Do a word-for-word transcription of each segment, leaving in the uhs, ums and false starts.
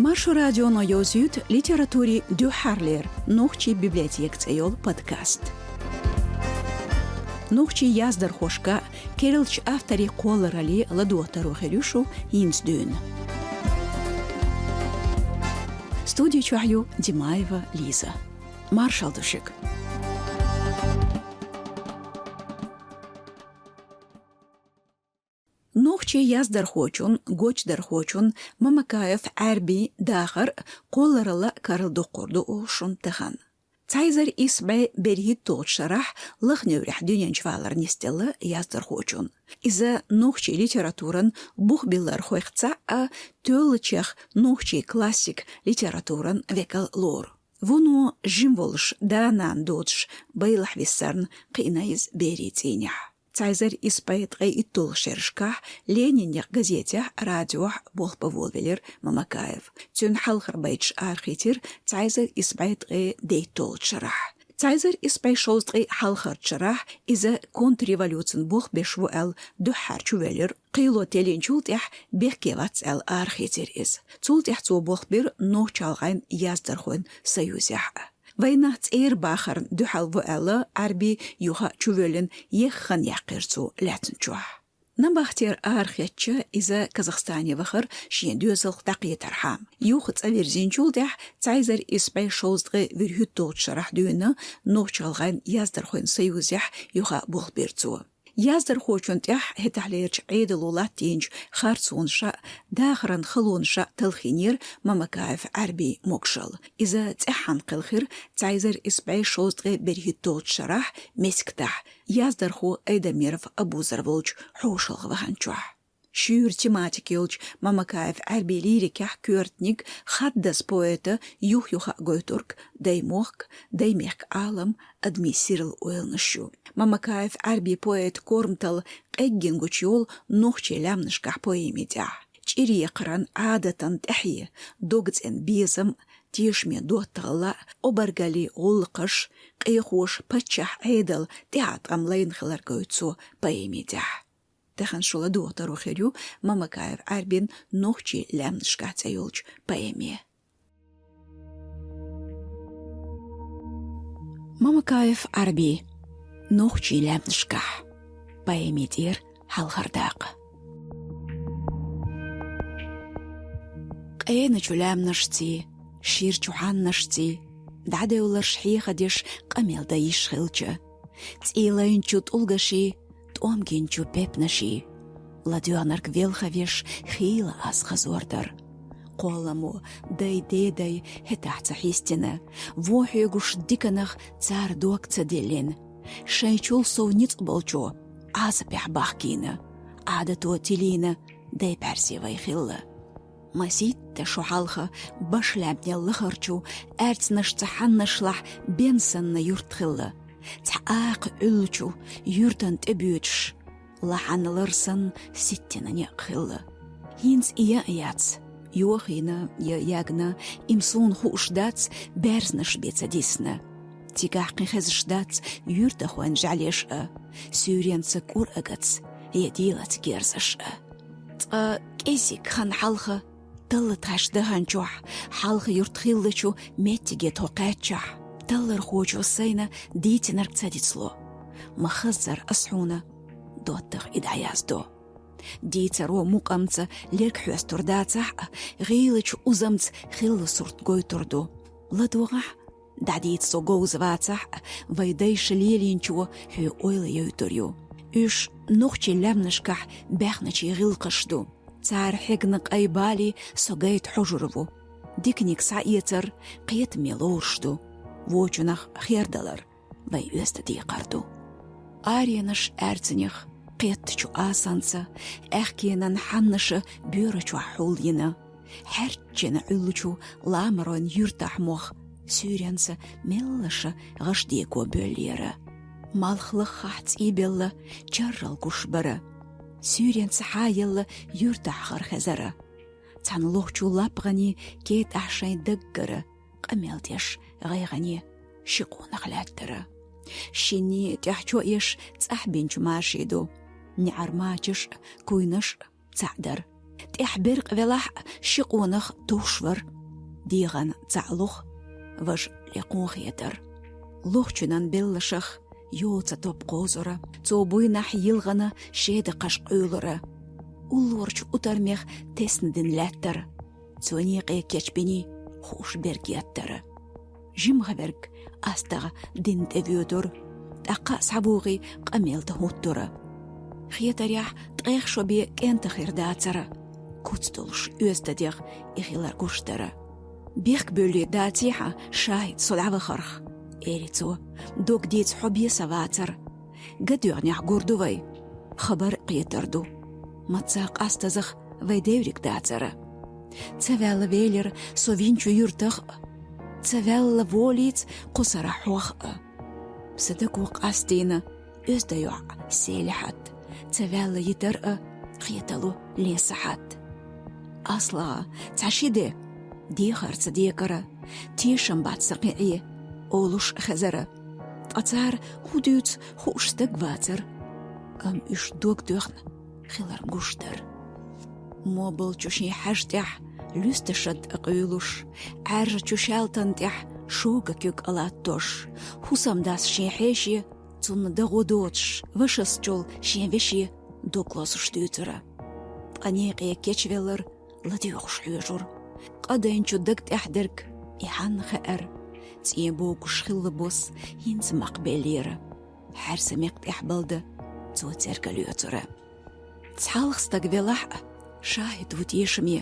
Маршо радионо йовзуьйту литературин дуьххьарлера «Нохчийн библиотека» цӀе йолу подкаст. Нохчийн яздархошка, керлачу авторийн кхолларалле ладогӀа таро хир ю шу хӀинца дуьйна. Студи чохь ю Димаева Лиза. Маршалла ду шуьга. Нохчийн яздархочун, гочдархочун Мамакаев Ӏаьрбин дахар а, кхолларалла а карладоккхур ду оха шуна тахана. Цхьа эзар исс бӀе берхӀитталгӀачу шарахь Лаха-Неврехь дуьнен чу валар нисделла яздархочун. Иза нохчийн литературан бухбиллархойх цхьаъ а, тоьллачех нохчийн классик литературан векал лору. Вуно жима волуш, да-нана доцуш, байлахь виссарна кхиъна иза берийн цӀийнехь. Цхьа эзар исс бӀе ткъе итталгӀачу шерашкахь «Ленинан некъ» газетехь а, радиохь а болх бан волавелира Мамакаев. Цуьнан хьалхара байташ арахецира цхьа эзар исс бӀе ткъе дейтталгӀачу шарахь. Цхьа эзар исс бӀе шовзткъе хьалхарчу шарахь иза контрреволюцин болх беш ву аьлла дуьххьара чувоьллира. Кхело теллинчул тӀаьхьа бехке вац аьлла арахецира иза. Цул тӀаьхьа цо болх бира нохч-гӀалгӀайн яздархойн союзехь а. Вайнах цӀера бахарна дуьхьал ву аьлла, Ӏаьрби юха а чувоьллина, еххана яьккхира цо лаьцначохь. Набахтера арахецча, иза Казахстане вахара шен доьзалх дӀакхетархьама. Юха цӀа вирзинчул тӀаьхьа цхьа эзар исс бӀе шовзткъе вуьрхӀитталгӀачу шарахь дуьйна нохч-гӀалгӀайн яздархойн союзехь юха а болх бира цо. Яздархочун тӀехь хӀетахьлерчу Ӏедало латтийначу харцонаша а, дахаран халонаша а талхийнера Мамакаев Ӏаьрбин могушалла. Иза цӀеххьана кхелхира цхьа эзар исс бӀе шовзткъе берхӀитталгӀачу шарахь Мескитахь, яздархо Айдамиров Абузар волчу хьошалгӀа ваханчохь. Шуьйра тематика йолчу Мамакаев Ӏаьрбин лирикехь коьртаниг хаддаза поэта юх-юха а гойтург даймохк, даймехкан Ӏалам, адамийн сирла ойланаш ю. Мамакаев Ӏаьрбин поэтан корматалла къеггина гучуйолу «Нохчийн лаьмнашкахь» поэми тӀехь. ЧӀир яккхаран, Ӏадатан тӀаьхье, догцӀена безам, тешаме доттагӀалла, обаргаллин гӀуллакхаш, къехоша паччахьан Ӏедал тӀеӀаткъам лайна хилар гойту цо поэми тӀехь. Тахана шу ладугӀу таро хир ю Мамакаев Ӏаьрбин «Нохчийн лаьмнашкахь» цӀе йолчу поэме. Мамакаев Ӏаьрби, «Нохчийн лаьмнашкахь», поэми тӀера хьалхара дакъа. Къеначу лаьмнашций, ширачу хьаннашций, дӀадевлларш хьехадеш къамел дан йиш хилча, цӀийлайначу тӀулгаший, тӀом гинчу пепнаший, ладоьгӀнарг велхавеш хийла ас хазор дара. Кхолламо дай-дедай хӀетахь ца хьистина, вон хьоьгуш диканах цара дог ца диллина, шайчул сов ницкъ болчо Ӏазапехь бахкийна, Ӏадато тилийна дай бӀаьрзе вай хилла. Масийтта шо хьалха баш лаьмнел лахарчу аьрцнашца хьаннашлахь бен санна юрт хилла. Цхьа акха Ӏуьллучу юьртан тӀе боьдуш, лахьанна лар санна ситтина некъ хилла. ХӀинца и ян а яц, йохийна я ягна, им суна хууш дац, баьрзнаш бен ца дисна. Цигахь кхин хезаш дац юьртахойн жӀаьлеш а, суьйренца кӀур агац я дийлаца герзаш а. Цкъа кӀезиг хан хьалха, талла тхаьш даханчохь, хьалха юрт хиллачу меттиге тхо кхаьччахь, таллархочо сайна дийцинарг ца дицло. Ма хаззара ас хьуна доттагӀа и дӀаяздо. Дийцаро мукъамца лерг хьоьстур дацахь а, гӀийлачу узамца хилла сурт гойтур ду. ЛадогӀахь, дӀадийца со говза вацахь а, вай дайша лелийначо хьоьга ойла йойтур ю. Уьш нохчийн лаьмнашкахь баьхначийн гӀиллакхаш ду. Цара хьегна къай балий со гайта хьожур ву. Диканиг схьаэцар кхетаме лоруш ду. Вочунах хердалар вай оьзда декхар ду. Аренаш аьрцанех кхеттачу асанца, аьхкенан хьаннаша боьра чохь хьулйина, хьаьрччина Ӏуьллучу ламаройн юьртахь мох суьйренца меллаша гӀаш деко боьллера. Малх лаххахь цӀийбелла чаррал гуш бара. Суьйренца хьаелла юьртахь хар хезара. Цхьана лохчу лапгӀанийн кетӀахь шайн даггара къамел деш гӀайгӀане ши къонах лаьттара. Шинний тӀаьхьа чо еш цӀахь бинчу маший ду. НеӀар мачаш а, куйнаш а цхьаъ дара. ТӀехь беркъа велахь а, ши къонах товш вара. дегӀан цхьаъ лух, важа лекхун хетар. Лохчунан беллашах йола цхьа топ кхозура, цо буйнахь йилгӀана шеда кхаш къуьйлура. Уллорчу утармех тесна дина лаьттара, цо некъе кечбиний хууш берг еттара. ЖимгӀаверг астагӀа дина тӀе воьдура, тӀаккха а схьавугӀий къамел тӀе хӀуттура. Хетарехь, ткъех шо бен кӀентан хир дацара, куц долуш оьзда дегӀ и хилар гуш дара. «Бехк буьллий даций хьан, ШахӀид, со дӀавахарх?» — эли цо. «Дог дийца хьо бен сан вацара. Ган доьгӀнехь гур ду вай, хабар а кхетар ду. Маца къастазах вай девриг дацара. Ца ваьлла велира со винчу юьртах а, ца ваьлла волийца кху сарахь хьох а. Сан даго къастийна оьзда йоӀ Селихьат, ца ваьлла йитар а кхетало лен сахьат. АслагӀа, цхьа ши де, дехар ца декара, тешам бац сан кхин Ӏе», — олуш а хезара. Ткъа цара хӀун дуьйцу хууш стаг вацара, амма уьш дог доьхна хилар гуш дара. Мо болчу шен хьаьжа тӀехь луьста шад а къуьйлуш, Ӏаьржачу шаьлтан тӀехь шога куьг а латтош, хӀусамдас шен хьеше, цунна дагӀо доцуш, вашас чул шен веше дог лозуш дуьйцура. Ткъа некъе кечвеллар ладоьгӀуш хьоьжура. Къадайначу даг тӀехь дерг и хьанна хаьара, цӀен богуш хилла бос хӀинца макхбеллера. Хьаьрса мекх тӀехь балда цо церга лоьцура. Цхьалха стаг велахь а, ШахӀид ву тешаме,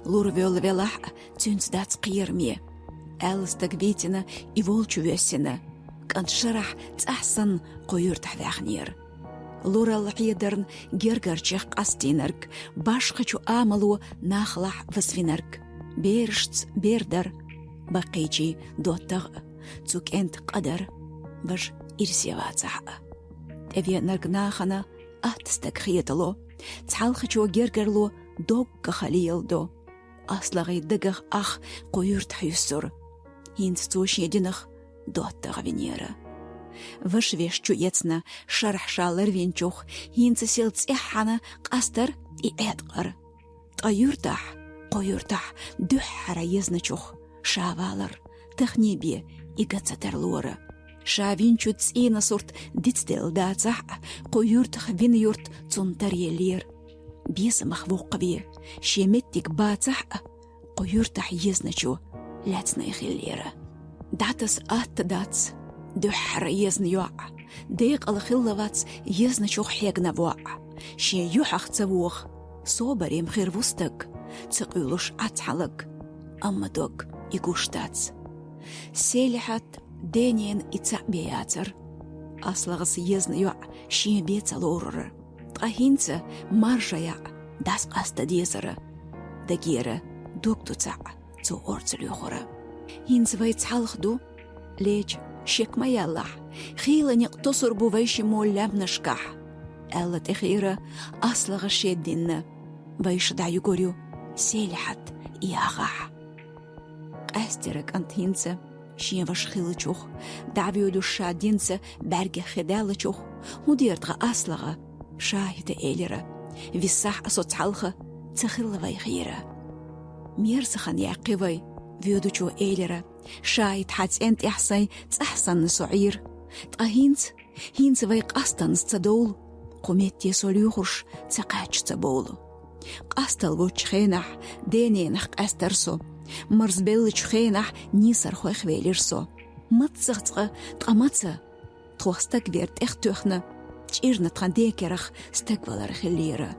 лур воьлла велахь а, цуьнца дац кхераме. Аьлла стаг вийцина, и волчу воьссина, кӀант шарахь цӀахь санна кху юьртахь ваьхнера. Луралла хьедарна гергарчех къастийнарг, башхачу амало нахалахь вазвинарг, берашца бер дар, баккхийчийн доттагӀа а, цу кӀентан къа дар, важа ирсе вацахь а. ТӀевеанарг нахана атта стаг хетало, цхьалхачо гергарло доггах леладо. АслагӀий дагах ах кху юьртахь юьссура. ХӀинца цо шен динах доттагӀа винера. Ваша вешан чу эцна шарахь ша ларвинчух, хӀинца сел цӀеххьана къастара и Ӏеткъара. Ткъа юьртахь, кху юьртахь дуьххьара езначух ша валар, тахне бен и ган ца тарлора. Ша винчу цӀийнан сурт дицделла дацахь а, кху юьртах вина юрт цунна таръеллера. Безамах воккхаве, шен меттиг бацахь а, кху юьртахь езначо лаьцна и хиллера. ДӀатаса атта дац дуьххьара езна йоӀ, декъала хилла вац езначух хьегна воӀ. Шен юьхьах ца воха, собарем хир ву стаг, ца къуьйлуш Ӏа цхьалаг, амма дог и гуш дац. Селихьат денена и цхьаъ бен яцара. АслагӀас езна йоӀ шен бен ца лорура. Ткъа хӀинца маржа яӀ дӀасакъаста дезара. Дагера дог ду цхьаъ цо орца лоьхура. ХӀинца вай цхьалха ду, леча шек ма яллахь, хийла некъ тосур бу вай шиммо лаьмнашкахь, аьлла тӀехира АслагӀа шеддинна, вайша дӀаюгур ю Селихьат и агӀахь. Къаьстира кӀант хӀинца шен ваша хиллачух, дӀавоьдуш ша динца бӀаьргех хи даьллачух, хӀун дера тхан АслагӀа, ШахӀида элира, виссахь а со цхьалха ца хилла вайх йира. Мерза хан яьккхи вай, воьдучо элира, ШахӀид, хьан цӀен тӀехь сайн цӀахь санна со Ӏийра. Ткъа хӀинца, хӀинца вай къастанза ца довла, кху метте со лоьхуш ца кхаьчча ца бовла. Къастал воцчу хенахь дененах къаьстара со, марзбеллачу хенахь нийсархойх велира со. Мацах цкъа, ткъа маца, тхох стаг вер тӀех тоьхна, чӀирна тхан ден керах стаг валар хиллера.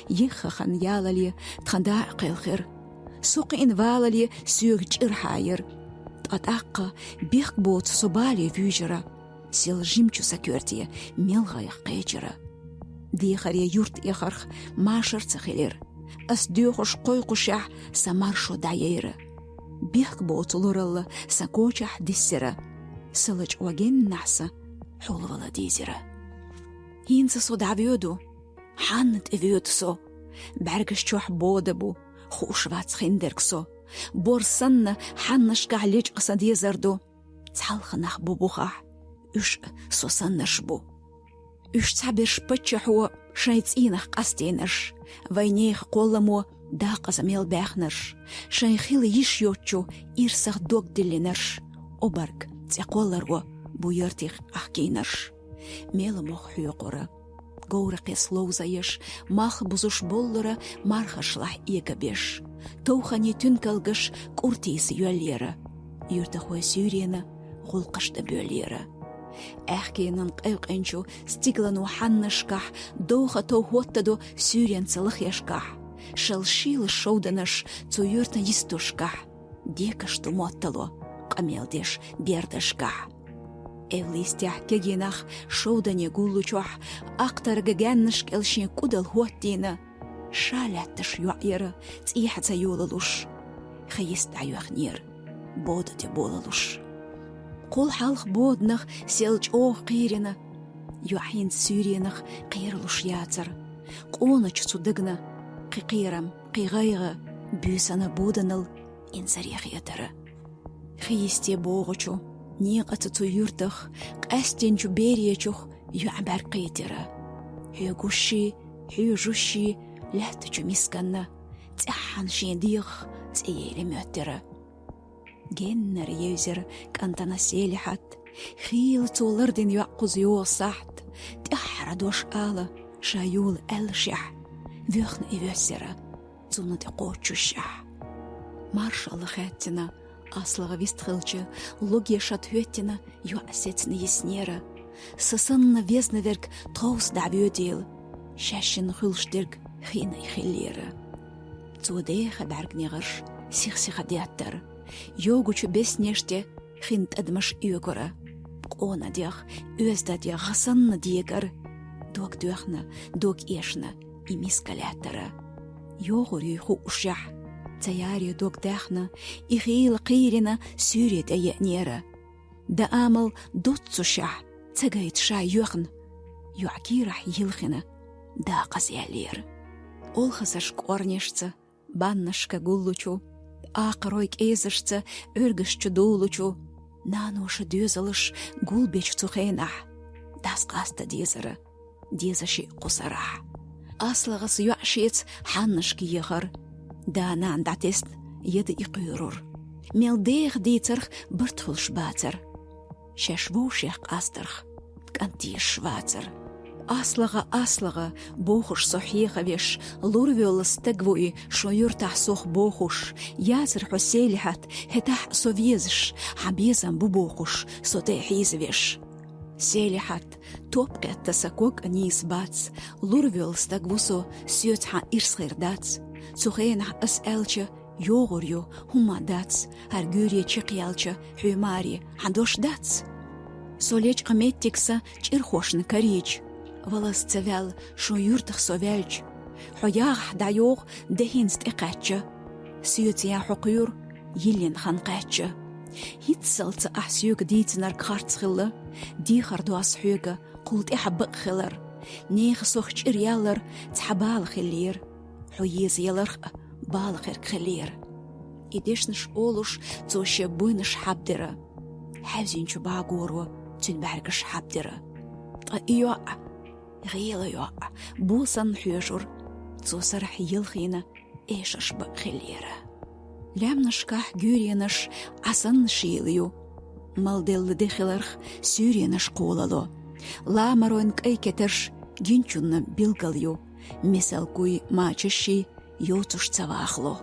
Ехха хан ялале тхан да а кхелхира. Со кхиъна валале соьга чӀир хьаера. Ткъа тӀаккха бехк боцу со бале вуьйжира. Сел жимчу сан коьрте мел гӀайгӀа кхечира. Дехаре юрт эхарх машар ца хилира. Ас доьхуш кхойкхушехь сан маршо дӀаяйра. Бехк боцу луралла сан кочахь диссира. Сан лачкъо геннахь сан хьулвала дийзира. ХӀинца со дӀавоьду, хьанна тӀевоьду со? БӀаьргаш чохь бода бу, хууш вац хиндерг со. Бор санна, хьаннашкахь лечкъа сан дезар ду. Цхьалха нах бу бухахь, уьш а со саннарш бу. Уьш цхьаберш паччахьо шайн цӀийнах къастийнарш, вайн нехан кхолламо дакъаза мел баьхнарш, шайн хила йиш йоцчу ирсах дог диллинарш, обарг цӀе кхолларо бу юьртах Ӏахкийнарш. Мел мох хьоькхура, говракхе ловза еш, малх бузуш боллура, мархашлахь эгабеш, товханийн туьнкалгаш кӀуртийса йоьллера, юьртахой суьйренан гӀуллакхаш тӀе боьллера. Аьхкенан къевкъинчу стиглано хьаннашкахь довха тов хӀоттадо суьйренца лахешкахь, шал шийлаш шовданаш цу юьртан йистошкахь, декаш ду моттало къамел деш бердашкахь. Эвла йистехь кегий нах шовдане гуллучохь, ахтарга гаьннаш кӀел шен кӀудал хӀоттийна, ша лаьтташ йоӀ яра, цӀехьа ца йолалуш, хи йист дӀайоьхнера, бода тӀе болалуш. Кхул хьалха боданах сел чӀогӀа кхийрина, йоӀ хӀинца суьйренах кхералуш яцара. Къоначу цу дагна кхин кхерам, кхин гӀайгӀа, буьйсанна боданал инзаре хетара. Хи йисте богӀучу некъаца цу юьртах, къаьстинчу беречух йоӀ бӀаьрг кхийтира. Хьоьгушший, хьоьжушший лаьттачу мисканна, цӀеххьана шен дегӀах цӀе еле моьттира. Геннара евзира кӀантана Селихьат, хийла цо лардина йоӀ кхуза йогӀу сахьт, тӀаьххьара дош ала, ша йола аьллашехь, воьхна и воьссира, цунна тӀе кхочушшехь. Маршалла хаьттина, аслага вистхилча, логешат хӀоьттина йоӀ сецна йиснера. Са санна везна верг тховса дӀавоьдийла, шаьшшинна хуьлуш дерг хиъна и хиллера. Цо деха бӀаьрг негӀарш сих-сиха деттара. Йогучу беснеште хин тӀадамаш оьгура. Къона дегӀ, оьзда дегӀ гӀа санна дегара. Дог доьхна, дог эшна и миска лаьттара. ЙогӀур юй хуушшехь, ца яре дог даьхна, и хийла кхийрина суьйре тӀе еънера. Даамал доццушехь, ца гайта ша йоьхна, йоӀ кийрахь йилхина, дакъаза яьллера. Олхазарш кӀорнешца, баннашка гуллучу, акхарой кӀезашца Ӏуьргаш чу дуллучу, наноша доьзалш гулбечу цу хенахь, дас къаста дезара, деза шиъ кху сарахь. АслагӀас йоӀ шеца хьаннашка ехар. Да-нана дӀатесна, яда и кхоьрур. Мел деха дийцарх барт хуьлуш бацар. Шаьш вовшех къастарх кӀант дезаш вацар. АслагӀа, аслагӀа, бохуш со хьехавеш, лурвоьлла стаг ву и шун юьртахь сох бохуш, яцара хьо, Селихьат, хӀетахь а со везаш, хьан безам бу бохуш, со тӀе хьийзавеш. Селихьат, топ кхетта сан ког а нийса бац, лурвоьлла стаг ву со, соьца хьан ирс хир дац. Цу хенахь ас аьлча, йогӀур ю, хӀумма дац, хӀара гуьйре чекхъяьлча, хьоьмаре хьан дош дац? Со лечкъа меттиг сан чӀирхошна карийча, валлаз ца ваьлла шун юьртах со ваьлча, хьо ягӀахь дӀайогӀу де хӀинца тӀекхаьчча, соьца ян хьо кхоьру йиллина хан кхаьчча. ХӀинццалц ахь соьга дийцинарг харц хилла, дехар ду ас хьоьга, кхул тӀаьхьа бакъ хилар. Нехан сох чӀир яллар цхьа бала хиллера, хьо еза яларх а бала хирг хиллера. И дешнаш олуш, цо шен буйнаш хьабдира. Хьаьвзинчу багоро цуьнан бӀаьргаш хьабдира. Ткъа и йоӀ, гӀела йоӀ, бо санна хьоьжур, цо сарахь елхийна эшарш бакъ хиллера. Лаьмнашкахь гуьйренаш Ӏа санна шийла ю. Малделла де хиларх суьйренаш кхолало. Ламаройн кӀай кетарш гинчунна билгал ю. Мисал куй мачашший йоцуш ца вахало.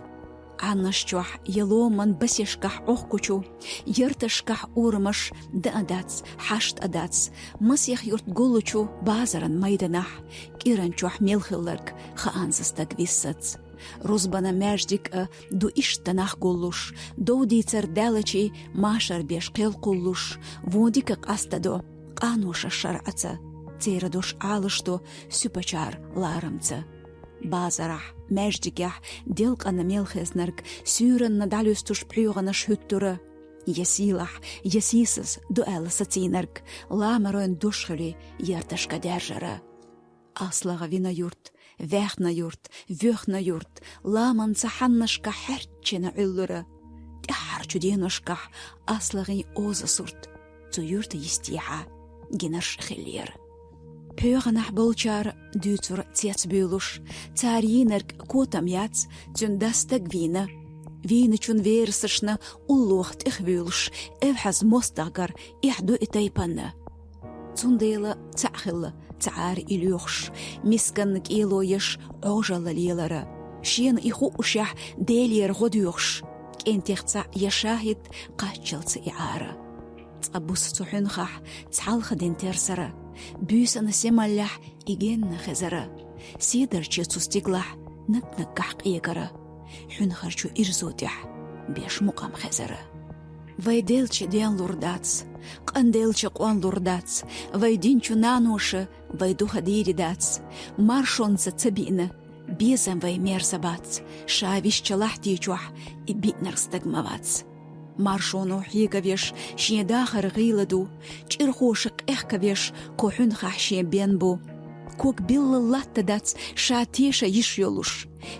Ӏаннаш чохь я ломан басешкахь Ӏохкучу, ярташкахь урамаш дан а дац, хьашт а дац, масех юрт гуллучу базаран майданахь, кӀиран чохь мел хилларг хаанза стаг виссац. Рузбана маьждиг а ду иштта нах гуллуш, дов дийцар даьллачий машар беш кхел кхуллуш, вон дика къастадо, къаноша шарӀаца, церан дош Ӏалашдо суьпачара ларамца. Базарахь, маьждигехь делкъана мел хезнарг суьйранна дӀалуьстуш пхьоьгӀанаш хӀуьттура. Я сийлахь, я сийсаз ду аьлла сацийнарг, ламаройн дош хуьлий ярташка даьржара. АслагӀа вина юрт, ваьхна юрт, воьхна юрт, ламанца хьаннашка хьаьрчина Ӏуьллура. ТӀаьххьарчу деношкахь аслагӀийн оза сурт цу юьрта йистехьа гинарш хиллера. ПхьоьгӀанахь болчара Дуьйцура цецбуьйлуш, цара йийнарг котам яц, цуьнан дас стаг вийна. Вийначун верасашна уллохь тӀехвуьйлуш, эвхьаза мостагӀгара эхь ду и тайпанна. Цундела цхьаъ хилла цхьа ара и лоьхуш, мисканна кӀело еш Ӏожалла лелара. Шена и хуушехь Делера гӀо доьхуш, кӀентех цхьаъ я шахӀид кхаччалца и Ӏара. Цкъа буса цу хьуьнхахь цхьалха дина терсара, буьйсанна семаллехь и генна хезара. Седарче цу стигалахь наг-наггахь къекара, хьуьнхарчу ирзу тӀехь беш мукъам хезара. Вай делча денлур дац, къанделча къонлур дац, вай динчу наноша вай духа дийри дац, маршонца ца биъна, безам вай мерза бац, ша висча лахьти чохь и биънарг стаг ма вац. Маршоно хьега веш шен дахар гӀийла ду, чӀирхоша къехка веш ко хьуьнхахь шен бен бу. Ког билла латта дац ша теша йиш йолуш,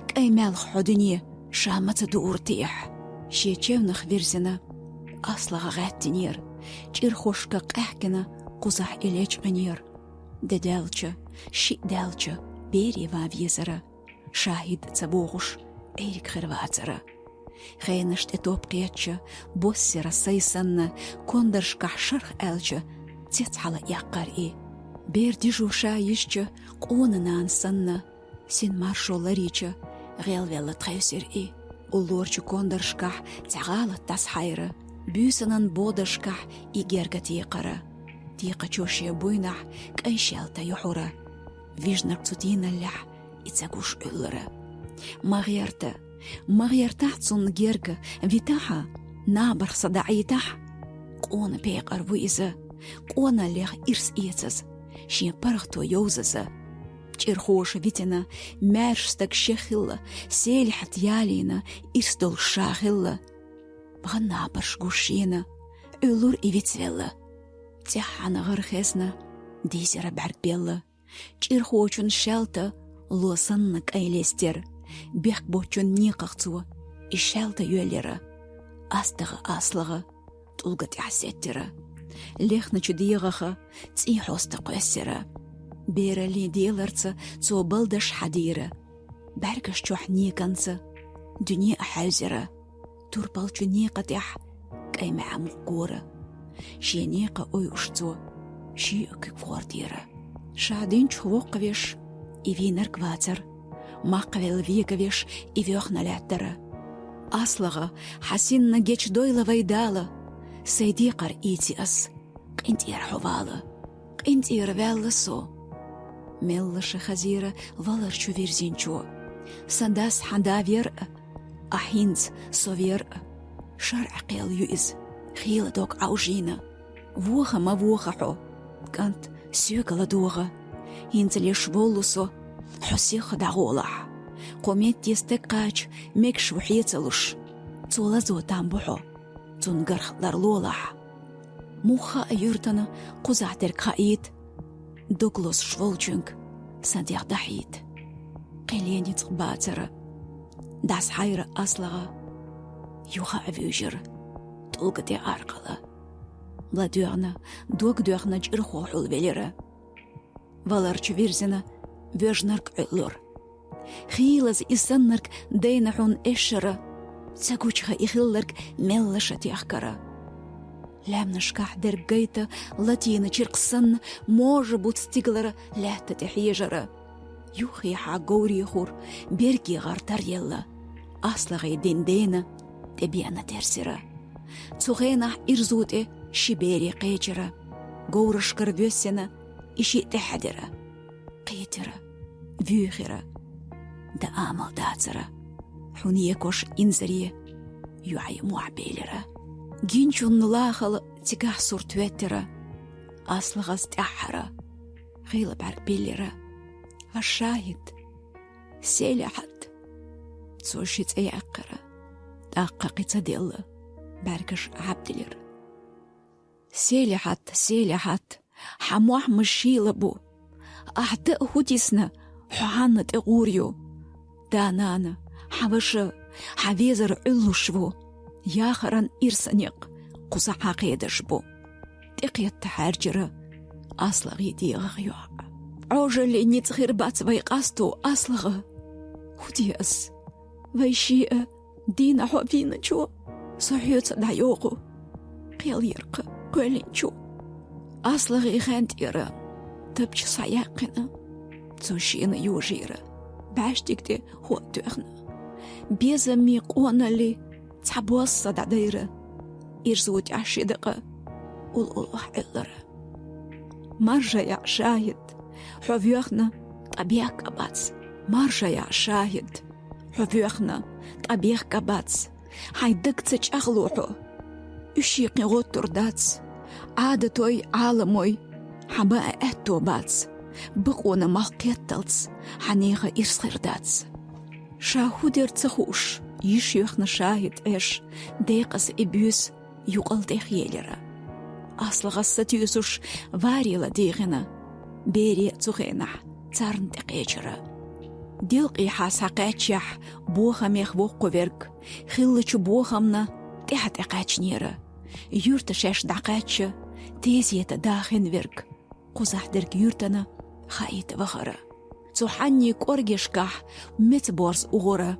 кӀайн маьлха хьо дуьне ша ма ца дуур техь. Шен чевнах вирзина, аслаха гӀаьттинера, чӀирхошка къаьхкина кхузахь и лечкъинера. Де даьлча, шиъ даьлча, бере ван везара, шахӀид ца бохуш, Ӏийриг хир вацара. Хенаш тӀе топ кхечча, боссера сай санна, кондаршкахь шарх аьлча, цец хьала эккхар и. Бер дижо ша йижча, къона нана санна, син маршо ларийча, гӀелвелла тхевсира и. Уллорчу кондаршкахь цхьа гӀалат дӀасахьайра, буьйсанан бодаршкахь и герга текхара. Текхачо шен буйнахь кӀайн шелта юьхьура. Вижнарг цу тийналлехь и ца гуш Ӏуьллура. Ма гӀерта, ма гӀертахь цунна герга, витахьа, набарх са даӀийтахь. Къона пекъар ву иза, къоналлех ирс эцаза, шен паргӀато йовзаза. ЧӀирхоша витина, маьрша стаг шех хилла, Селихьат ялийна, ирс долуш ша хилла. Бан набарш гуш шена, Ӏуьллура и вицвелла. ЦӀеххьана гӀар хезна, дийзира бӀаьрг белла. ЧӀирхочун шаьлта ло санна кӀайн лестера. Бехк боцчун некхах цо и шаьлта йоьллира. АстагӀа аслаха тӀулга тӀехь сеттира. Лехначу дегӀаха цӀий хьоста кхоьссира. Бераллин деларца цо балдаш хьадийра. БӀаьргаш чохь неканца дуьне а хьаьвзира. Турпалчу некъа тӀехь кӀайн маьӀа мукъ гора. Шен некъа ойуш цо шиъ куьг гӀордийра. Ша динчух воккхавеш и вийнарг вацара, махкавелла вегавеш и воьхна лаьттара. АслагӀа, хьан синна гечдойла вай Дала, сайн декхар ийци ас, къинтӀера хьо вала. КъинтӀера ваьлла со. Меллаша хазийра валарчу вирзинчо. Сан дас хьан да вер а, ахь хӀинца со вер а. ШарӀан кхел ю иза, хийла дог Ӏовжийна. Воха ма воха хьо, кӀант, соьга ладогӀа. ХӀинца леш воллу со, хьо сиха дӀагӀолахь. Кху метте стаг кхача мегаш ву хье ца луш. Цо лазо там бу хьо, цунна гарх ларлолахь. Муха а юьртана кхузахь дерг хаийта, дог лозуш волчуьнга сан дегӀ дахьийта. Кхин лен ницкъ бацара, дӀасахьайра АслагӀа, юха а вуьйжира тӀулга тӀе аркъала. ЛадоьгӀна, дог доьхна чӀирхо хьулвелира. Валарчу вирзина воьжнарг Ӏуьллура. Хийлаза и саннарг дайна хьуна эшшара, ца гучуха и хилларг меллаша техкара. Лаьмнашкахь дерг гайта латийна чиркх санна, можа буц стигалара лаьтта тӀе хьежара. Юххехьа говре хур, берге гӀар таръелла, АслагӀе дин дена тӀебеана терсира. Цу хенахь ирзу тӀе ши бере кхечира. Говрашкара воьссина и шиъ тӀехьаьдира. Кхетира, вуьйхира, дан амал дацара. Хьуна екош инзаре йоӀе мохь белира. Гинчунна лахала цигахь сурт веттира. АслагӀас тӀаьххьара, хийла бӀаьрг биллира. Аш шахӀид, Селихьат. Цо ши цӀе яьккхира. ТӀаккха кхин ца делла, бӀаьргаш Ӏабдилира. Селихьат, Селихьат, хьан мохь ма шийла бу. Ахь дан а хӀу тисна, хьо хьанна тӀе гӀур ю. Да-нана, хьан ваша, хьан везар Ӏуьллуш ву. Яхаран ирса некъ кхузахь хьан кхедаш бу. ТӀекхетта хьаьржира АслагӀий дегӀах йоӀ. Ӏожаллин ницкъ хир бац вай къасто, АслагӀа. Фу де аз? Вай шиъ а дийна хьо вийначо, со хьоьца дӀайоху, кхел яркха кхоьллинчу. АслагӀа хен тӀера тапча схьаяьккхина, цо шена йожийра бӀаьштиг тӀе хӀоъ тоьхна. Безамми къоналли цхьа бос са дӀадайра, ирзо тӀехь ши дакъа уллохь Ӏуьллара. Маржа яӀ шахӀид, хьо воьхна, ткъа бехк а бац. Маржа яӀ шахӀид, хьо воьхна, ткъа бехк а бац. Хьайн даг ца чӀагӀло хьо, уьш кхин гӀоттур дац. Ӏадатой, Ӏаламой хьан бан а аьтто бац. Бакъонан малх кхетталц хьан нехан ирс хир дац. Ша хӀун дер ца хууш, йиш йоьхна шахӀид Ӏеш, декъаза и буьйса юкъал тӀехъелира. АслагӀас сатуьйсуш, варе ладийгӀина, бере а цу хенахь царна тӀекхечира. Делкъехьа схьакхаьччехь, бохамех воккхуверг, хиллачу бохамна тӀаьхьа тӀекхаьчнера. Юьрта шаьш дӀакхаьчча, тезета дахина верг, кхузахь дерг юьртана хаийта вахара. Цу хьанний кӀоргешкахь меца борз угӀура.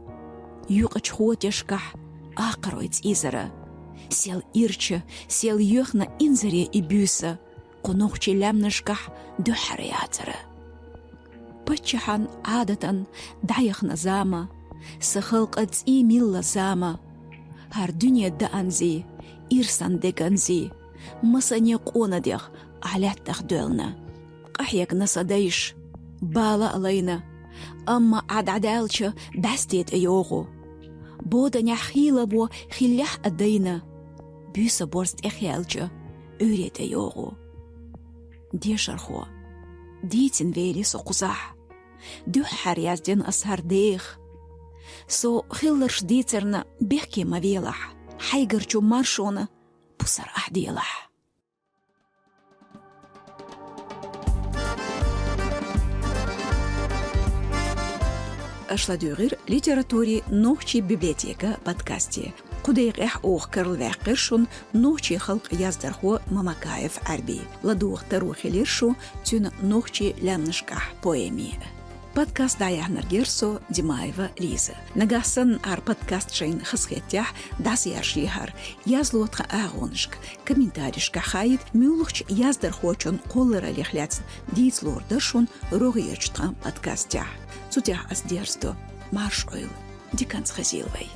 Юкъачу хотешкахь акхарой цӀийзара. Сел ирча, сел йоьхна инзаре и буьйса, кху нохчийн лаьмнашкахь дуьххьара яцара. Паччахьан Ӏадатан дӀаяхна зама, сан халкъан цӀий милла зама. ХӀара дуьне даанзий, ирсан деганзий, масане къона дегӀ ахь лаьттах доьлна. Къахьегна сан дайша, бала а лайна, амма Ӏа дӀадаьлча, бӀаьсте тӀе йогӀу. Боданехь хийла во хиллехь а дайна, буьйса борз тӀехъяьлча, Ӏуьйре тӀе йогӀу. Дешархо, дийцина велий со кхузахь, дуьххьара яздина ас хӀара деха. Со хилларш дийцарна бехке ма велахь, хьайгарчу маршонан пусар ахь делахь. Аша ладуьйгӀира «Литературин нохчийн библиотека» подкасте. Кху декъехь оха карла ваьккхира шуна нохчийн халкъан яздархо Мамакаев Ӏаьрби. ЛадугӀу таро хилира шу цуьнан «Нохчийн лаьмнашкахь» поэме. Подкаст дӀаяьхьнарг яра со, Димаева Лиза. Нагахь санна хӀара подкаст шайна хазахетахь, дӀасаяржийхьара, язло тхан агӀонашка, комментарийшкахь хаийта, муьлххачу яздархочун кхоллараллех лаьцна дийца лур дара шуна рогӀерчу тхан подкастехь. Цу тӀехь ас дерзадо. Марша Ӏойла. Диканца хезийла вай.